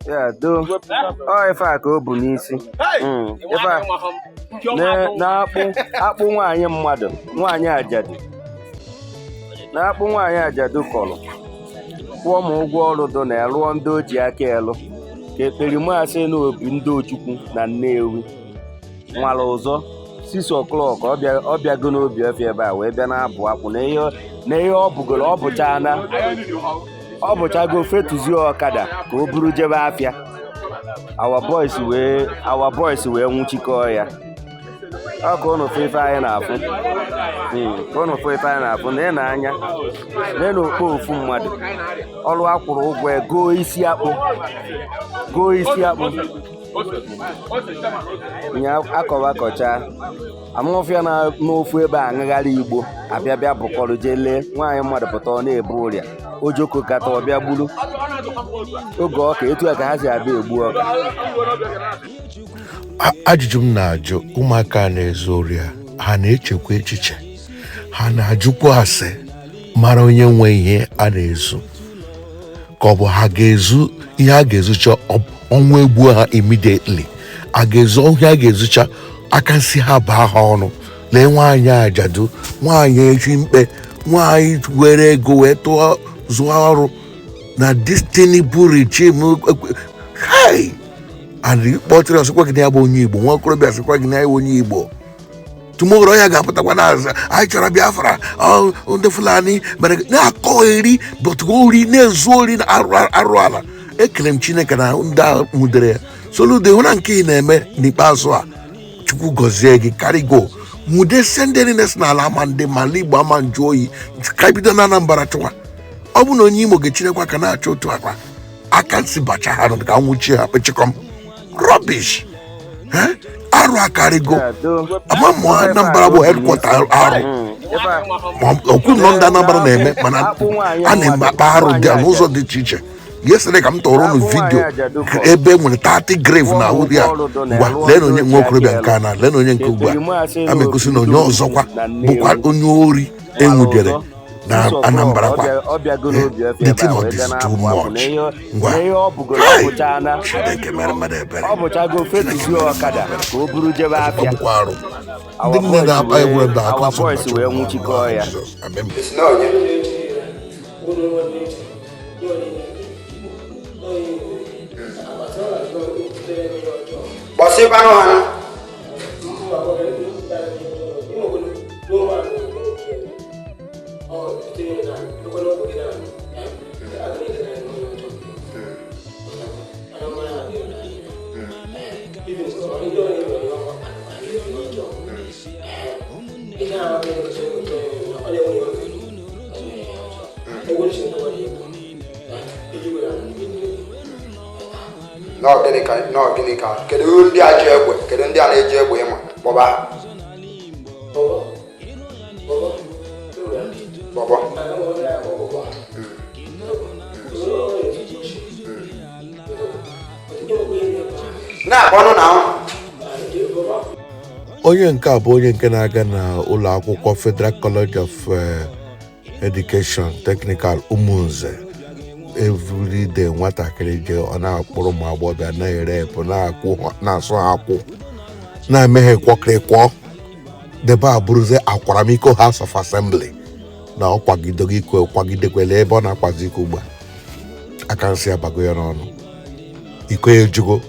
Ya do ọ ife a ka o bu n'isi. Ife a na-akpụ akpụ nwaanyị mmadụ, nwaanyị ajadu, na-akpụ nwaanyị ajadu kọrọ kwụọ ma ụgwọ ọrụ do na ya lụọ ndị o ji aka elu ka ekperimasị na obi ndị Ojukwu na Nnewi nwara ụzọ 6 o'clock. Ọ bịago n'obi ọfịa ebe a wee bịa na-abụ akpụ na ihe ọ bugoro. Ọ bụchana, ọ bụchago, fetuzie ọkada ka o buru jebe afịa. Our boys wee nwụchikọọ ya. Ọ ka ụnụ fụ ife anyị na-afụ. Ka ụnụ fụ ife anyị na-afụ na ị na-anya na okpo ofu mmadụ ọrụ akwụrụ ụgwọ ya, goo isi akpụ, goo isi akpụ nya akọwa kọchaa amụfịa na n'ofu ebe a aṅụgharị igbo abịa bịa bụkọrọ jee lee nwaanyị mmadụ pụta, ọ na-ebu ụrịa ojoko kata ọbịa gburu oge ọka. Etu a ka ha si abịa egbu ọka. Ajụjụ m na-ajụ, ụmụaka na-ezu ori a, ha na-echekwa echiche? Ha na-ajụkwa ase mara onye nwe ihe a na-ezu, ka ọ bụ ha ga-ezu ihe a ga-ezucha, ọnwụ egbuo ha immediately? A ga-ezu ihe a ga-ezucha, aka nsị ha baa ha ọnụ. Lee nwaanyị ajadu, nwaanyị echi mkpe, nwaanyị were ego wee tụọ zụọ ọrụ na this Tinubu regime. Hey! And kpọtụrụ ọsịkwa gị na ya bụ onye Igbo, nwa okorobịa sịkwa gị na ya bụ onye Igbo. Tomorrow ya ga-apụtakwa na aza anyị chọrọ Biafra. Ọ, ndị Fulani mere na-akọ eri, but ori na-ezu ori na arụ ala. Ekele m Chineke na ndị a nwudere ya. Soludo, hụ na nke ị na-eme n'ikpeazụ a, Chukwu gọzie gị. Karịgo nwudesie ndị niile si n'ala ama ndị ma ala Igbo ama njụ oyi, ka bido na Anambra chụwa. Ọ bụ na onye Imo ga-echirekwa ka na-achọ otu akpa aka nsi bacha ha ka nwụchie ha kpechikọm. Rubbish. Eh? Arụ akarịgo. Ya do Ama mmụọ Anambra bụ headquarter arụ. Ife a Ma okwu nọ ndị Anambra na-eme, mana a na-eme akpa arụ dị a n'ụzọ dị iche iche. Yesterday ka m tọrọ unu video ebe e nwere 30 grave na ahụ ya. Ngwa, lee na onye nwa okorobịa nke a na lee na onye nke ugbu a a ma egosi na onye ọzọkwa bụkwa onye ori enwudere na Anambra kwa. The thing of this too much. Ngwa. Hey! Chineke mere mmadụ ebere. Ọ bụchago, fetuzie ọkada ka o buru jebe Ọ afịa. bụkwa arụ. Ndị nne na-akpa egwu ebe aka Our nsọ. boys wee nwụchikọọ ya. Jizọs, amen. Esi na onye kpọsịkwanụ ha. Nọọ gịnị ka, nọọ gịnị ka, kedu ndị a ji egbe, kedu ndị a na-eji egbe ịma kpọba ha? Bọbọ. Na-akpọnụ na ahụ. Onye nke a bụ onye nke na-aga na ụlọ akwụkwọ Federal College of Education Technical Umunze. Everyday nwatakịrị jee, ọ na-akpụrụ ụmụ agbọghọbịa na-ere epụ, na-akwụ na-asụ ha akwụ, na-emeghe kwọkịrịkwọ debe a bụrụzie akwaramiko House of Assembly na ọ kwagidego iko, kwagidekwela ebe ọ na-akwazi iko ugbu a. Aka nsị abago ya n'ọnụ, iko ya ejugo.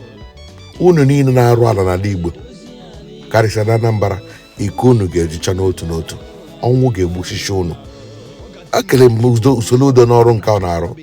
Unu niile na-arụ ala n'ala Igbo, karịsịa na Anambra, iko unu ga-ejicha n'otu n'otu, ọnwụ ga-egbuchichi unu. Ekele m Soludo n'ọrụ nke ọ na-arụ.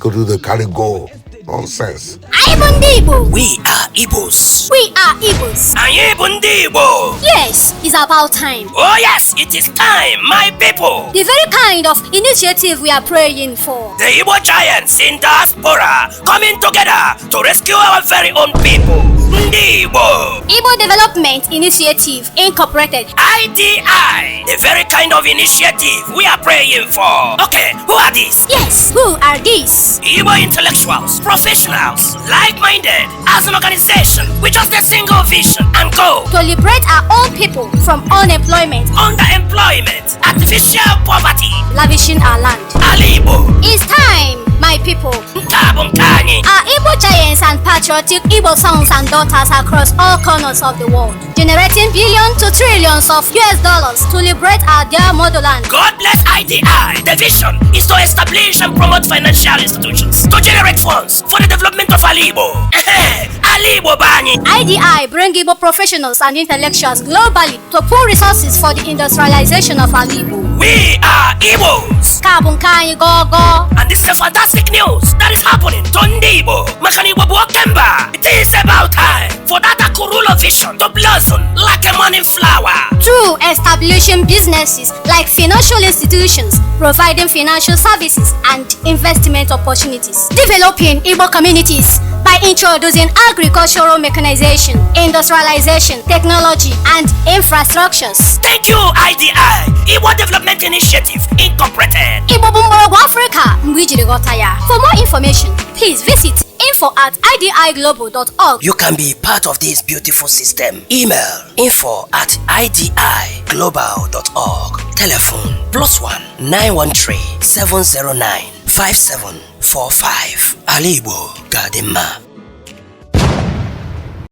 Soludo karịgo nonsense. Anyị bụ ndị Igbo. We are Igbos. We are Igbos. Anyị bụ ndị Igbo. Yes, it's about time. Oh yes, it is time, my people. The very kind of initiative we are praying for. The Igbo giants in diaspora coming together to rescue our very own people. Ndị Igbo. Igbo Development Initiative Incorporated. IDI, the very kind of initiative we are praying for. Okay, who are these? Yes, who are these? Igbo intellectuals, professionals, like-minded, as an organization with just a single vision and goal. To liberate our own people from unemployment, underemployment, artificial poverty, lavishing our land. Ala Igbo. It's time, my people. Nke a bụ nke anyị. Our Igbo giants and patriotic Igbo sons and daughters across all corners of the world, generating billions to trillions of US dollars to liberate our dear motherland. God bless IDI. The vision is to establish and promote financial institutions to generate funds for the development of Ala Igbo. Ala Igbo bụ anyị. IDI bring Igbo professionals and intellectuals globally to pool resources for the industrialization of our Igbo. We are Igbos. Nke a bụ nke anyị gogo. And this is a fantastic news that is happening to ndị Igbo. Maka na Igbo bụ oke mba. It is about time for that Akurulo vision to blossom like a morning flower. Through establishing businesses like financial institutions, providing financial services and investment opportunities, developing Igbo communities by introducing agricultural mechanization, industrialization, technology, and infrastructures. Thank you, IDI, Igbo Development Initiative Incorporated. Igbo bụ mgbọrọgwụ Afrịka mgbe i jiri ghọta ya. For more information, please visit info@idiglobal.org. You can be part of this beautiful system. Email info@idiglobal.org. Telephone +1 913 709 5745. Ala Igbo ga-adị mma.